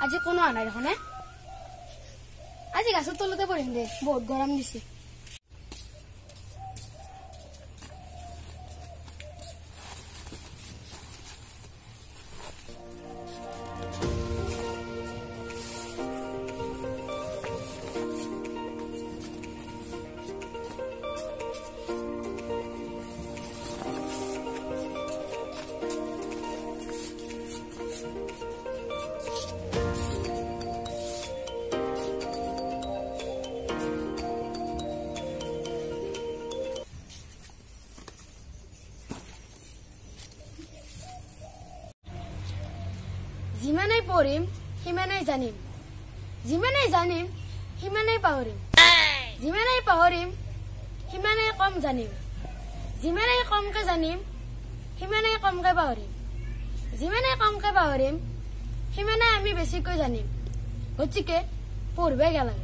আজি কোনো আনা দেখোন। আজি গাছৰ তলতে পঢ়িম দে, বহুত গৰম দিছে। যিমানেই পঢ়িম সিমানেই জানিম, যিমানেই জানিম সিমানেই পাহৰিম, যিমানেই পাহৰিম সিমানেই কম জানিম, যিমানেই কমকে জানিম সিমানেই কমকে পাহৰিম, যিমানেই কমকে পাহৰিম সিমানেই আমি বেছিকৈ জানিম। গতিকে পঢ়িবই লাগে।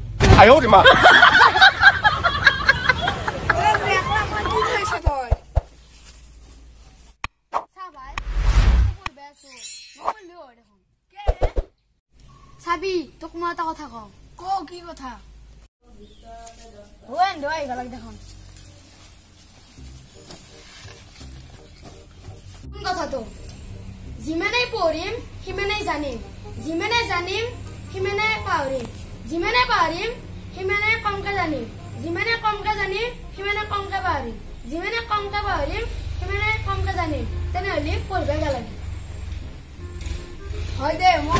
চাবি, তোক মই এটা কথা কওঁ। ক, কি কথা? আহিব লাগে দেখোন। কোন কথাটো? যিমানেই পঢ়িম সিমানেই জানিম, যিমানেই জানিম সিমানেই পাহৰিম, যিমানেই পাহৰিম সিমানেই কমকে জানিম, যিমানে কমকে জানিম সিমানে কমকে পাহৰিম, যিমানে কমকে পাহৰিম সিমানে কমকে জানিম। তেনেহ'লে পঢ়িবই নালাগে। হয় দে, মই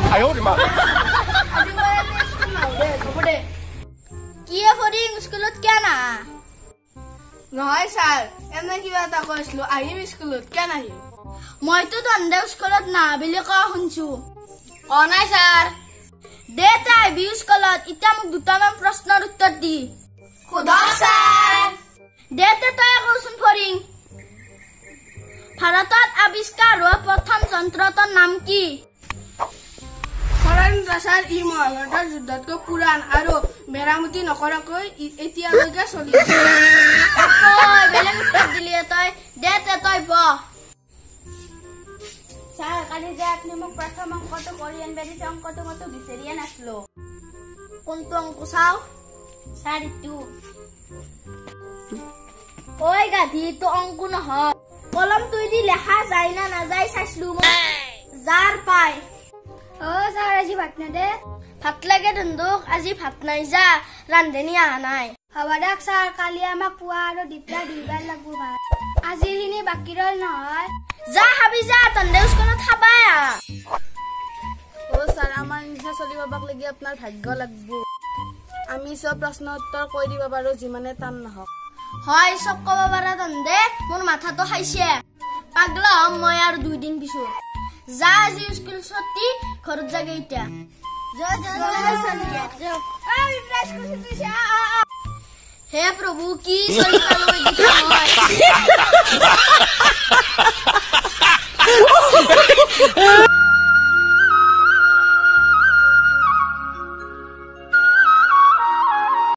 কিয়ে ফৰিং স্কুলত কিয় নাহা? নহয় ছাৰ, এনে কিবা এটা কৈছিলো, আহিম স্কুলত, কিয় নাহিম? মইতো তন্দে স্কুলত নাহা বুলি কোৱা শুনছো। ক নাই ছাৰ। দে তই আহিবি স্কুলত, এতিয়া মোক দুটামান প্ৰশ্নৰ উত্তৰ দি। সোধক ছাৰ। দে তই কচোন ফৰিং, ভাৰতত আৱিষ্কাৰ হোৱা প্ৰথম যন্ত্ৰটোৰ নাম কি? ছাৰ, ই মহাভাৰতৰ যুদ্ধতকৈ পুৰাণ আৰু মেৰামতি নকৰাকৈ এতিয়ালৈকে চলি আছে। বেলেগ উত্তৰ দিলি তই। দে তই বহ। ছাৰ, কালি যে আপুনি মোক প্ৰথম অংকটো কৰি আনিব দিছে, অংকটো মইতো বিচাৰিয়ে নাছিলো। কোনটো অংক চাওঁ? ছাৰ, ইটো। ঐ গাধি, এইটো অংক নহয়। কলমটো দি লেখা যায় না নাযায় চাইছিলো মই, যাৰ পাই। অ ছাৰ, আজি ভাত নেদে? ভাত লাগে ধন্দুক, আজি ভাত নাই যা, ৰান্ধনী অহা নাই। হ'ব দিয়ক ছাৰ, কালি আমাক পুৱা আৰু দিপৰা দুইবাৰ লাগব ভাত, আজিৰখিনি বাকী ৰল নহয়। যা খাবি যা, তন্দে স্কুলত খাবাই আহা। অ ছাৰ, আমাৰ নিচিনা চলি পাবাক লাগি আপোনাৰ ভাগ্য লাগব। আমি চব প্ৰশ্ন উত্তৰ কৈ দিব পাৰো, যিমানে টান নহওক। হয়, চব কব পাৰা তন্দে, মোৰ মাথাটো খাইছে। পাগলা হ'ম মই আৰু দুইদিন পিছত। যা আজি স্কুল ছুটি, ঘৰত যাগে এতিয়া। হে প্ৰভু, কি চলি পালো মই।